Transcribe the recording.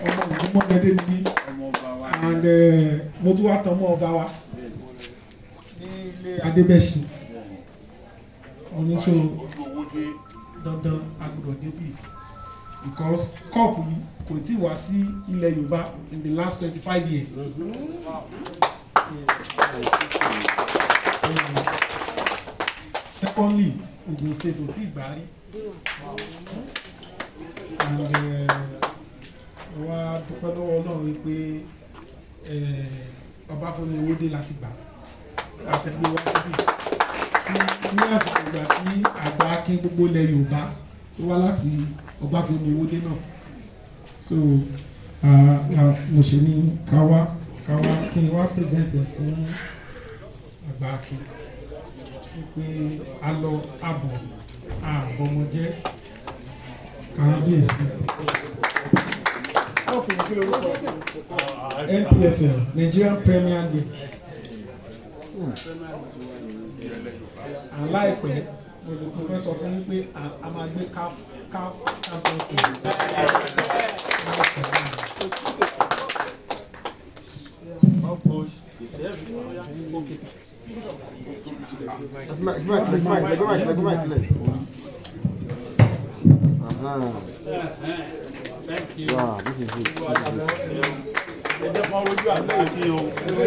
Ọmọ Ògúnmọ́dẹ́dẹ́ ni mí and mo tún wá tan mọ́ ọba wa ní ilé Adébẹ̀ṣin oníṣòwò. Dandan, a gbọ́dọ̀ débì because cup yìí kò tí ì wá sí ilẹ̀ Yorùbá in the last 25 years. Secondly, Ogun State ò tí ì gbà rí and wá dúpẹ́ lọ́wọ́ Ọlọ́run wípé Ọbáfẹ́mi Owódé láti gbà láti gbé wá síbí tí ní àsìkò ìgbà tí àgbà akin gbogbo ilẹ̀ Yorùbá tó wá láti Ọbáfẹ́mi Owódé náà. So mo ṣe ní káwá kí n wá present ẹ̀ fún àgbà akin pé a lọ àbọ̀ àbọ̀mọjẹ́ kábíyèsí. NPFL, Nigerian Premier League, and láìpẹ́ mo fẹ́ sọ fún yín pé a máa gbé CAF Champions League. Mic, mic, mic, mic, mic, mic. Thank you. Wow, this is it. This is it. Ẹ jẹ́ fún ojú àgbà kí o. Ẹ